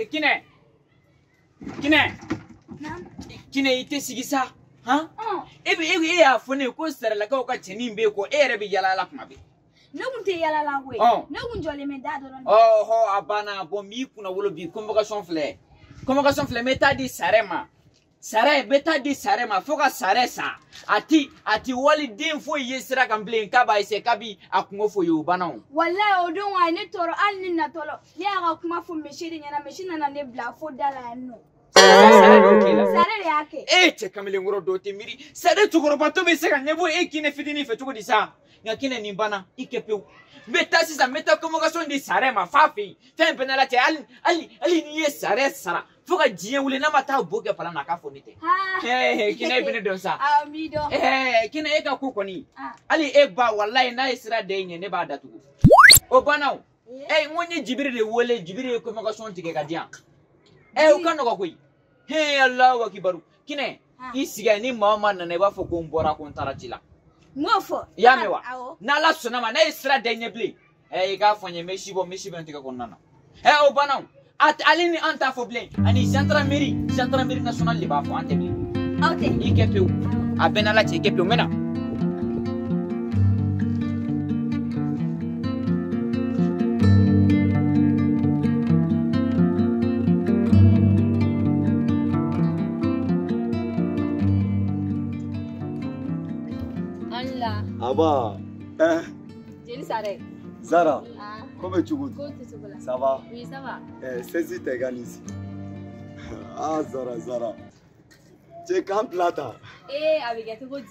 Kinɛ Kinɛ Kinɛ i tɛ sigi sa han e bɛ e y'a fɔ ne ye ko Saralakaw ka cɛnin bɛ yen ko e yɛrɛ bɛ yala la kuma bɛɛ. Ne kun tɛ yala la koyi. Ne kun jɔlen bɛ da dɔrɔn. Ɔhɔ a banna bon n b'i kunna wolo bi convocation filɛ convocation filɛ n bɛ taa di Sarɛ ma. Sarɛ n bɛ taa di Sarɛ ma fo ka Sarɛ sa a ti waliden foyi ye sira kan bilen k'a b'a essayer k'a bi a kungo fɔ ye o banna o. Walayi o don a ye ne tɔɔrɔ hali ne natɔ la ne y'a ka kuma fɔ misi de ɲɛna misi nana ne bila fo da la yan nɔ. Sarɛ de y'o k'e la. Sarɛ de y'a kɛ. E cɛ kamalenkɔrɔ dɔw tɛ miiri Sarɛ cɛkɔrɔbatɔ bɛ se ka ɲɛbɔ e Kinɛ fitinin fɛ cogo di sa nka Kinɛ nin banna i kɛ pewu. N bɛ taa sisan n bɛ taa convocation di Sarɛ ma f'a fɛ yen fɛn bɛɛ n'Ala cɛ hali n'i ye Sarɛ sara fo ka diɲɛ wuli n'a ma taa bo kɛ palan na a k'a fɔ ne tɛ. Kinɛ e bɛ ne dɔn sa. Awɔ n b'i dɔn. Kinɛ e ka ko kɔni hali e ba walayi n'a ye sira da e ɲɛ ne b'a datugu o banna o. N ko n ye Jibiri de wele Jibiri ye convocation tigɛ ka di yan. O ka nɔgɔ koyi. Alahu akibaru Kinɛ i sigi ni maa o maa nana i b'a fɔ ko n bɔra ko n taara ci la. N k'o fɔ. I y'a mɛn wa? N'Ala sɔnna ma n'a ye sira da i ɲɛ bilen i k'a fɔ n ye n bɛ si bɔ n bɛ si bɔ n tigɛ kɔnɔna na. O banna o. Ale ni an t'a fɔ bilen ani gendarmerie nationale de b'a fɔ an tɛ bilen. Aw tɛ. I kɛ pewu a bɛɛ n'Ala cɛ i kɛ pewu n bɛ na. Aba, Jeli Sarɛ. Zara, ko bɛ cogo di? Ko tɛ cogo la. Ça va? Oui, ça va. Sɛsi tɛ ka nin sigi. Ah, Zara, Zara. Cɛ k'an bila tan. A bɛ kɛ cogo di?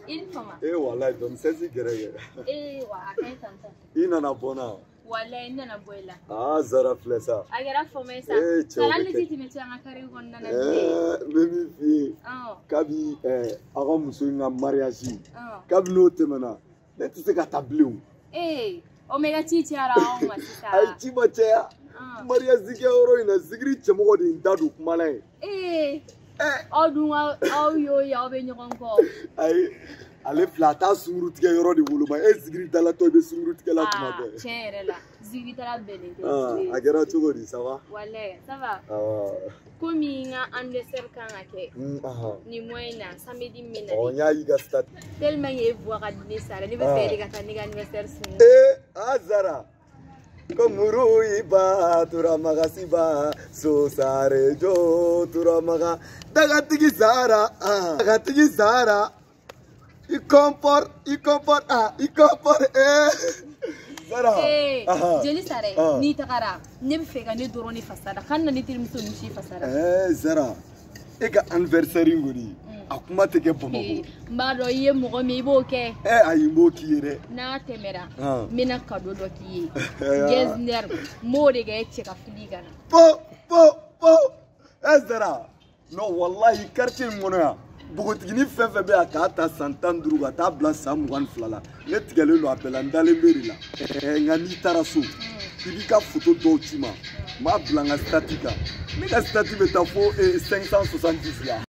I ni fama. Walayi dɔɔni sɛsi gɛrɛ gɛrɛ. Wa a ka ɲi tan tɔ. I nana bɔ n na. Walayi n nana bɔ i la. Ah, Zara filɛ sa. A kɛra fama ye sa. Cɛ o bɛ Hali ne kɛ. t'i tɛmɛ to an ka carré kɔnɔna na bilen. N bɛ min f'i ye. Kabi aw ka muso in ka mariage. Kabi n'o tɛmɛna ne tɛ se ka taa bilen o. O mɛ ka ci cayara anw ma sisan. Ayi ci ma caya. Mariage kɛyɔrɔ in na Zigiri cɛmɔgɔ de ye n da don kuma la yen. Aw dun ka aw y'o ye aw bɛ ɲɔgɔn kɔ. Ayi ale filɛ a t'a sunguru tigɛ yɔrɔ de woloma e Zigiri dalatɔ i bɛ sunguru tigɛ la tuma bɛɛ. Tiɲɛ yɛrɛ la Zigiri taara bɛnnen tɛ. A kɛra cogo di ça va? Walayi ça va. Awɔ. Komi n ka anniversaire kan ka kɛ. Nin mois in na samedi min na. N y'a y'i ka statut. Tellement que e voix ka di ne Sarɛ ne bɛ fɛ e de ka taa ne ka anniversaire sun. Zara. Ko muru iba turamaga siba so sare jo turamaga dagatigi Zara dagatigi Zara. I comporte i comporte Zara. Jeli Sarɛ n'i tagara ne bɛ fɛ ka ne dɔrɔn ne fasa da kana ne terimuso ninnu si fasa da. Zara e ka anniversaire in kɔni a kuma tɛ kɛ Bamakɔ. N b'a dɔn i ye mɔgɔ min i b'o kɛ. Ayi n b'o k'i ye dɛ. N'a tɛmɛra n bɛna cadeau dɔ k'i ye. Getzner n b'o de kɛ cɛ ka fili ka na. Po po po Zara non walahi quartier in kɔnɔ yan npogotiginin fɛn fɛn bɛ yan k'a ta san 15 ka taa bila san 22 la ne tigɛlen don a bɛɛ la n dalen bɛ de la. Nka n'i taara so i b'i ka photo dɔw ci n ma n b'a bila n ka statut kan ne ka statut bɛ taa fo 570 la.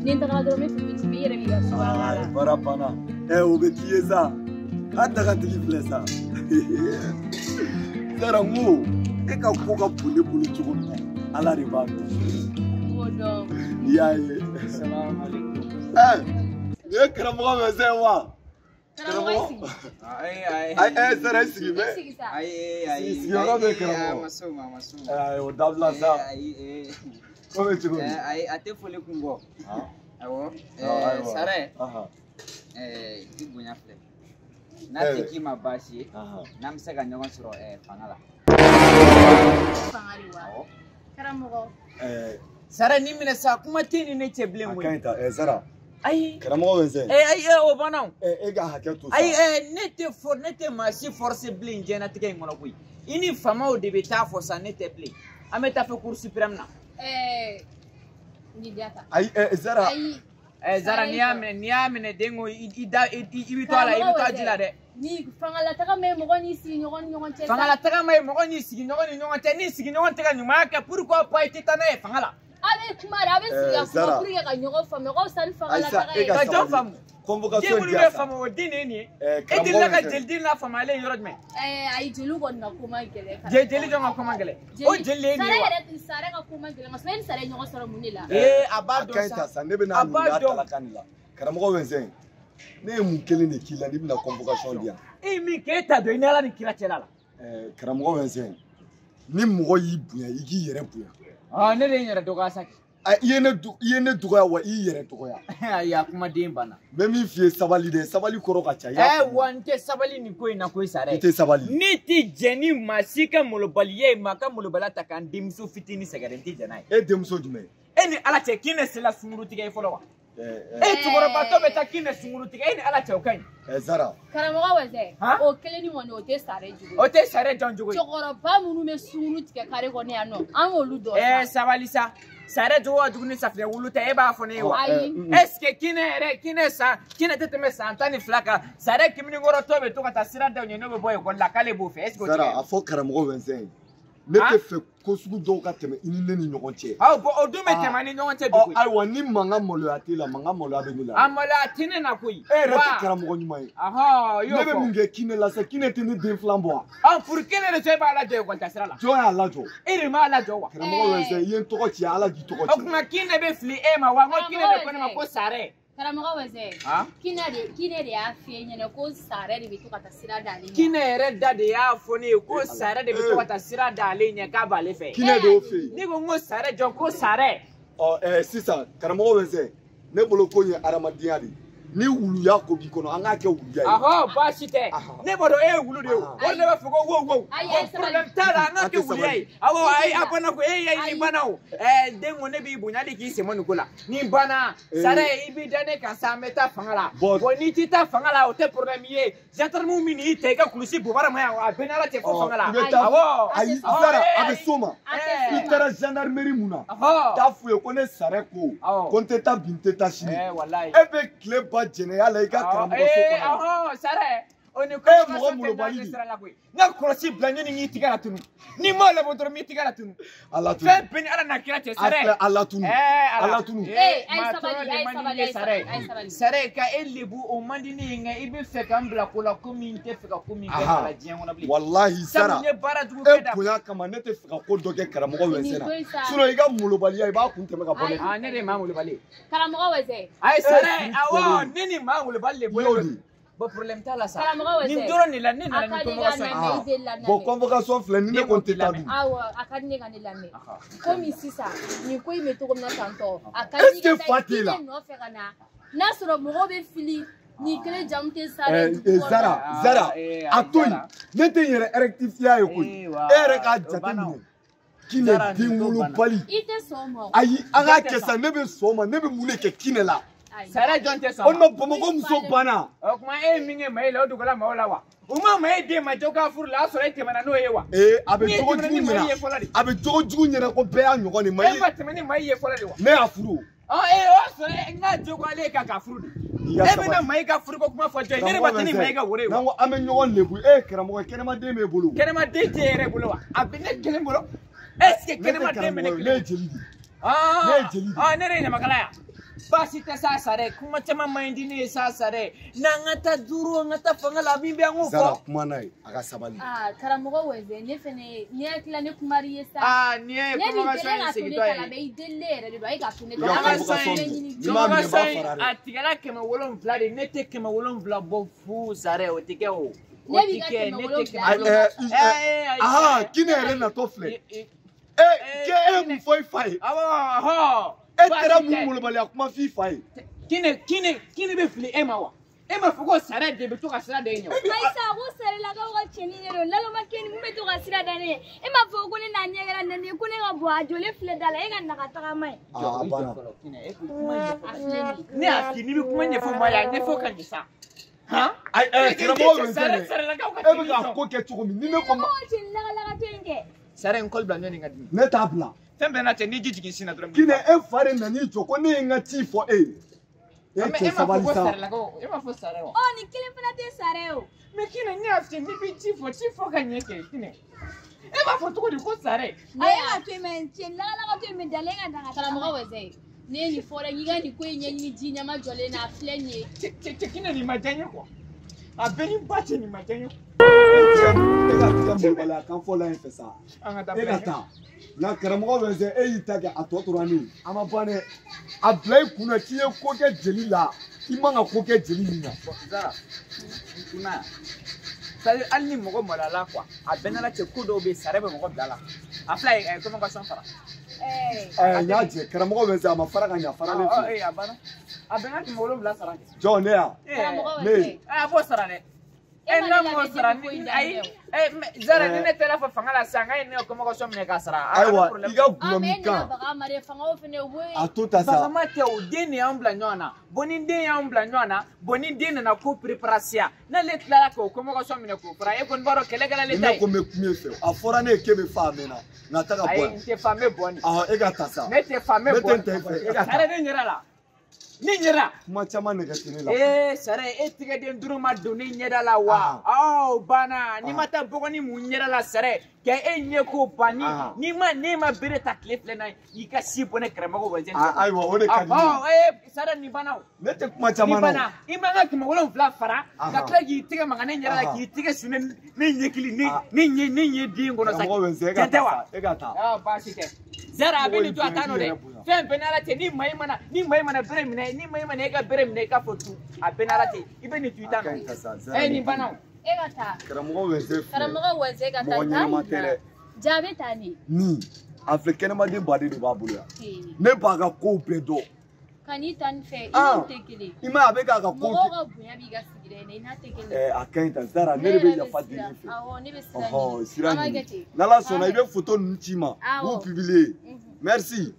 Ni n tagara dɔrɔn n bɛ photo ci i yɛrɛ b'i ka so. Baara banna. O bɛ k'i ye sa. A dagatigi filɛ sa. Zara n ko e ka ko ka bon ne bolo cogo min na Ala de b'a dɔn. N b'o dɔn. I y'a ye. Salaamaaleykum. Nin ye karamɔgɔ Mɛsɛn ye wa? Karamɔgɔ i sigi. Ayi Zara i sigi mɛ. I sigi sa. Ayi. Sigiyɔrɔ bɛ karamɔgɔ. A ma s'o ma a ma s'o ma. O dabila sa. Ayi. Ko bɛ cogo di? Ayi a tɛ foli kun bɔ. Awɔ. Sarɛ. I bonya filɛ. N'a tɛ k'i ma baasi ye n'an bɛ se ka ɲɔgɔn sɔrɔ fanga la. Fanga de wa? Karamɔgɔ. Sarɛ ni minɛ sa kuma tɛ ni ne cɛ bilen koyi. A ka ɲi ta Zara. Ayi. Karamɔgɔ Mɛsɛn. Ayi o banna o. E ka hakɛ to sa. Ayi ne tɛ maa si forcer bilen diɲɛlatigɛ in kɔnɔ koyi. I ni faamaw de bɛ taa fɔ sa ne tɛ bilen. An bɛ taa fɔ cour suprême na. Ni diya ta. Ayi Zara. Ayi. Zara n'i y'a minɛ den ko i da i bɛ to a la i bɛ to a ji la dɛ. Ni fangalataga ma ye mɔgɔ n'i sigiɲɔgɔn ni ɲɔgɔn cɛ. Fangalataga ma ye mɔgɔ n'i sigiɲɔgɔn ni ɲɔgɔn cɛ ni sigiɲɔgɔn tɛ ka ɲumanya kɛ pourquoi pas i tɛ taa n'a ye fanga la. A bɛ kuma de, a bɛ sigi ka kuma pour que ka ɲɔgɔn faamuya. K'aw fisa ni fangala taga ye. Ka jɔn faamu? Convocation den minnu bɛ faamu o den de ye nin ye. E delila ka jeliden lafaamu ale ye yɔrɔ jumɛn? Ayi, jeliw kɔni ka ko man gɛlɛn. Jeli jɔn ka ko man gɛlɛn? O jeli de ye nin ye wa? Sare ka ko man gɛlɛn nka e ni Sare ye ɲɔgɔn sɔrɔ mun de la? A b'a dɔn sa. A ka ɲi ta sa, ne bɛ n'a ɲininka a talakan de la. Karamɔgɔ Wɛnsɛn, ne ye mun kelen de k'i la n'i bɛna convocation di yan? E ye min kɛ, e t'a dɔn i ni Ala ni kira cɛla la. Karamɔgɔ Wɛnsɛn, ni mɔgɔ y'i bonya, i k'i yɛrɛ bonya. Ne de ye n yɛrɛ dɔgɔya sa. I ye ne dɔgɔya wa i y'i yɛrɛ dɔgɔya. Ayi, a kumaden banna. N bɛ min f'i ye, sabali dɛ, sabali kɔrɔ ka ca. Wa n tɛ sabali nin ko in na koyi Sare. I tɛ sabali. Ne tɛ jɛn ni maa si ka malobaliya ye, maa ka malobaliya ta k'an denmuso fitinin sɛgɛrɛ, n tɛ jɛn n'a ye. E denmuso jumɛn? E ni Ala cɛ, k'i ne sela sunkuru tigɛ ye fɔlɔ wa? E cɛkɔrɔbatɔ bɛ taa k'i ne sunkuru tigɛ, e ni Ala cɛ o ka ɲi. Zara. Karamɔgɔ Wɛsɛ, o kelen ni kɔni o tɛ Sare jugu ye. O tɛ Sare jɔn jugu ye. Cɛkɔrɔba minnu bɛ sunkuru tigɛ kare kɔnɔ yan nɔ, an k'olu dɔn. Sabali sa. Sare jogo ka jugu ni safinɛ wulu tɛ, e b'a fɔ ne ye wa? Ayi. Est ce que kinɛ yɛrɛ, kinɛ san, kinɛ tɛ tɛmɛ san 12 kan, Sare kiminikɔrɔtɔ bɛ to ka taa sira da u ɲɛ n'o bɛ bɔ ekɔli la k'ale b'o fɛ, est ce que o tɛ kɛ? Zara, a fɔ karamɔgɔ Wɛnsɛn ye. Ne tɛ fɛ ko sugu dɔw ka tɛmɛ i ni ne ni ɲɔgɔn cɛ. Aw bɔn o dun bɛ tɛmɛ an ni ɲɔgɔn cɛ bi koyi. Ayiwa, ni mankan maloya t'e la, mankan maloya bɛ ne la. A maloya tɛ ne na koyi. E yɛrɛ tɛ karamɔgɔ ɲuman ye. Ahɔn, i y'o fɔ. Ne bɛ mun kɛ kinɛ la sa, kinɛ tɛ ne den filan bɔ wa? Furu kelen de cɛ e b'a lajɔ ekɔli ta sira la. Jɔn y'a lajɔ? E de m'a lajɔ wa? Karamɔgɔ Wɛnsɛn, i ye n tɔgɔ ci, Ala k'i tɔgɔ ci. O tuma kinɛ bɛ fili e ma wa? N ko kinɛ de ko ne ma ko Sare. Karamɔgɔ Wɛsɛ, kinɛ de y'a f'i ɲɛna ko Sare de bɛ to ka taa sira d'ale ɲɛ. Kinɛ yɛrɛ da de y'a fɔ ne ye ko Sare de bɛ to ka taa sira d'ale ɲɛ k'a b'ale fɛ. Kinɛ de y'o fɛ yen. Ne ko n ko Sare jɔn ko Sare. Sisan karamɔgɔ Wɛnsɛn, ne bolo ko in ye hadamadenya de ye. Ni wuluya ko b'i kɔnɔ, an k'a kɛ wuluya ye. Ahɔ, baasi tɛ. Ne b'a dɔn e ye wulu de ye o. O de b'a fɔ ko wo wo. Problème t'a la, an k'a kɛ wuluya ye. Awɔ, ayi, a banna ko e ye nin banna o. Den ko ne b'i bonya hali k'i sen bɔ nin ko la. Nin banna, Sare i b'i da ne kan sa, an bɛ taa fanga la. Bon n'i t'i taa fanga la, o tɛ problème ye. Gendarme min y'i ta i ka kulusi bobara ma yan, a bɛɛ n'Ala cɛ fo fanga la. Awɔ. Ayi, Zara, a bɛ s'o ma. I taara gendarmerie mun na? Taa f'u ye ko ne Sare ko ko n tɛ taa bi, n tɛ taa sini. E bɛ tile ba jɛnɛya la i ka karamɔgɔ so kɔnɔ. Sare, o ni mɔgɔ molobali de. N ka kɔlɔsi bila ɲɛ ni n y'i tigɛ la tunu. N'i m'o labɔ dɔrɔn n b'i tigɛ la tunu. Ala tunu. Fɛn bɛɛ ni Ala n'a kira cɛ Sare. Ala tunu. Ala tunu. Ayi sabali, ayi sabali, ayi sabali. Sare ka e lebu o man di ne ye, nka i bɛ fɛ ka n bila ko la ko min tɛ fɛ ka ko min kɛ a la diɲɛ kɔnɔ bilen. Walahi Zara. Sabu n ye baara jugu kɛ da. E bonya kama ne tɛ fɛ ka ko dɔ kɛ karamɔgɔ Wɛnsɛn na. Sinon i ka molobaliya i b'a kun tɛmɛ ka bɔ ne kan. Ne de ye maa molobali ye. Karamɔgɔ Wɛsɛ. Ayi Sare, awɔ ne ni maa molobali de bɔlen. Bon problème t'a la sa. Karamɔgɔ Wɛsɛ. Nin dɔrɔn de la ne nana ni convocation ye. Bon convocation filɛ ni ne ko n tɛ taa dun. Awɔ, a ka di ne ka ne lamɛn. Komi sisan nin ko in bɛ cogo min na tantɔ, a ka di ne ka taa ne nɔfɛ ka na. N'a sɔrɔ mɔgɔw bɛ fili nin kelen jamu tɛ Sare. Zara, Zara, a to yen. Ne tɛ n yɛrɛ rectifier ye koyi. E yɛrɛ k'a jateminɛ. Kinɛ den wolobali. I tɛ sɔn o ma. Ayi, an k'a kɛ sa, ne bɛ sɔn o ma, ne bɛ mun de kɛ kinɛ la? Sare jɔn tɛ sɔn. O ma Bamakɔ muso banna. O tuma e ye min kɛ Mayi la, o dugula maaw la wa? O ma Mayi den ma jɔ k'a furu la, a sɔrɔ e tɛmɛna n'o ye wa? A bɛ jogo jugu ɲɛna. A bɛ jogo jugu ɲɛna ko bɛɛ y'a ɲɔgɔn de. Mayi. E ma tɛmɛ ni Mayi ye fɔlɔ de wa? Ne y'a furu. O y'a sɔrɔ n ka jogo ale kan ka furu de. E bɛna Mayi ka furuko kuma fɔ jɔn ye? Ne de ma taa ni Mayi ka woro ye wa? N'an ko an bɛ ɲɔgɔn lebu, e ye karamɔgɔ ye, kɛnɛmaden b'e bolo. Kɛnɛmaden t'e yɛrɛ bolo wa? A bɛ ne kelen bolo. Est ce que kɛnɛmaden bɛ ne kelen bolo? Ne ye jeli de ye. Ne ye jeli de ye. Ne de ye ɲamakala ye. Baasi tɛ sa Sare, kuma caman man di ne ye sa Sare. N'an ka taa duuru, an ka taa fanga la, min bɛ an k'o fɔ. Zara, kuma n'a ye, a ka sabali. Karamɔgɔ Wɛsɛ, ne fɛnɛ, n'i hakili la ne kumari ye sa. Nin ye convocation in segintɔ ye. Ne b'i deli k'a to ne ta la, i delilen yɛrɛ de don, a ye k'a to ne ta la. Convocation in, a tigɛla 700 de, ne tɛ 700 bɔ fu Sare, o tɛ kɛ o. Ne b'i ka 700. Kinɛ yɛrɛ natɔ filɛ. K'e ye mun fɔ i fa ye? Awɔ, E taara mun molobaliya kuma f'i fa ye? Kinɛ bɛ fili e ma wa? E ma fɔ ko Sare de bɛ to ka sira da e ɲɛ wa? Ayi sa, ko Sarelakaw ka cɛnin de don, naloma kɛni mun bɛ to ka sira da ne ɲɛ. E ma fɔ ko ne n'a ɲɛ kɛra nɛni ye, ko ne ka bɔ a jɔlen filɛ da la, e ka na ka tagama ye. A banna. Ne y'a f'i ye, n'i bɛ kuma ɲɛfɔ maa ye, a ɲɛfɔ ka ɲɛ sa. Han? Ayi, karamɔgɔ Wɛnsɛn, e bɛ ka ko kɛ cogo min, ni ne ko ma. Karamɔgɔ cɛnin lakalakatɔ in kɛ. Sare, n kɔli bila ɲɔgɔn ka di. Ne t'a bila. Fɛn bɛɛ n'a cɛ, n'i ji jigin sin na dɔrɔn. Kinɛ, e fa de nan'i jɔ ko ne ye n ka ci fɔ e ye. E cɛ sabali sa. E ma fɔ Sare wa? Nin kelen fana tɛ Sare o. Mais Kinɛ, ne y'a f'i ye, n'i bɛ ci fɔ, ci fɔ ka ɲɛ kɛ Kinɛ. E b'a fɔ cogo di ko sare? A ye ka to yen mɛ cɛ lakalaka to yen mɛ dalen ka daga. Karamɔgɔ Wɛzɛ, ne ye nin fɔ dɛ, n'i ka nin ko in ɲɛɲini ji ɲɛma jɔlen na a filɛ nin ye. Cɛ Kinɛ nin ma diya n ye quoi. A bɛɛ ni ba cɛ nin ma diya n ye. E ka tigɛ molobaliya kan fɔ la yen fɛ sa. An ka taa. E ka taa. Nka karamɔgɔ Wɛzɛ e y'i ta kɛ a tɔ tora ne ye. A ma ban dɛ. A bila i kunna k'i ye ko kɛ jeli la. I man ka ko kɛ jeli min na. Zara, i ma ye. C'est-à-dire hali ni mɔgɔ maloyala quoi, a bɛɛ n'ala cɛ ko dɔw bɛ yen sare bɛ mɔgɔ bila la. A filɛ a ye convocation fara. Ɛɛ n y'a jɛ karamɔgɔ Wɛzɛ a ma fara ka ɲa faralen filɛ. Ee a banna. A bɛnna 700 sara kɛ. Jɔn ne yan. Karamɔgɔ Ne. Wɛzɛ. A b'o sara dɛ. E n'a m'o sara ni ayi Zara ni ne taara fɔ fanga la sisan k'a ye ne ka convocation minɛ k'a sara. Ayiwa i ka Ah mais gulɔmin e nana kan baga ma dɛ, fangaw fɛnɛ u b'o. A to ta sa. Bagama tɛ o den de y'anw bila ɲɔgɔn na. Bon ni den y'anw bila ɲɔgɔn na, bon ni den nana ko préparation n'ale tilala k'o convocation minɛ k'o fara e kɔni b'a dɔn kɛlɛ kɛla Ni ne ta ne ye. ko n bɛ kuma e fɛ a fɔra ne ye k'e bɛ fa a mɛnna nka ta ka bɔ Ayi yan. n tɛ fa n bɛ bɔ nin. Ɔhɔn e ka ta sa. Ne tɛ fa n bɛ Ne bɔ tɛ n nin. ta e fɛ e ka ta. Sare ne ɲɛra la. Ne ɲɛra. Kuma caman nɛgɛ tɛ ne la. Ee Sare e tigɛden duuru ma don ne ɲɛda la wa? Ɔ banna n'i ma taa bɔgɔnin mun ɲɛda la Sare kɛ e ɲɛ ko ban ni n'i ma ne ma bere ta tile filɛ na i ka si bɔ ne karamɔgɔ Wɛzɛ. Ayiwa o de ka di ne ye. Ɔ Sare nin banna o. Ne tɛ kuma caman Ni na banna i man ka 700 fara ka tila k'i tigɛ maga ne ɲɛda la k'i tigɛ su ne ɲɛkili ne ɲɛ ne ɲɛ den kɔnɔ sa. Karamɔgɔ Wɛzɛ e ka taa sa e ka taa. Ɔ baasi tɛ. Zara a bɛ nin to a t'a nɔ dɛ. Fɛn bɛɛ n'Ala cɛ ni mayi mana ni mayi mana bere minɛ ni mayi mana e ka bere minɛ i ka fɔ tu a bɛɛ n'Ala cɛ i bɛ nin tu i t'a nɔ. Ɛ nin banna o. E ka taa. Karamɔgɔ Wɛzɛ filɛ. Karamɔgɔ Wɛzɛ ka taa. Mɔgɔ ɲɛnama tɛ dɛ. Jaabi ta nin. Nin a filɛ kɛnɛmaden baden de b'a bolo yan. Ne b'a ka kow bɛɛ dɔn. Ka n'i ta nin fɛ i n'o tɛ kelen. I ma ye a bɛ k'a ka kow kɛ. Mɔgɔw ka bonya b'i ka sigida in na i n'a tɛ kelen. Ɛɛ a ka ɲi tan Zara ne de bɛ yafa deli i fɛ. Awɔ ne bɛ sira ɲini. Ɔhɔn sira ɲini. N'Ala sɔnna i bɛ photo ninnu ci n ma. N b'u publier. Merci.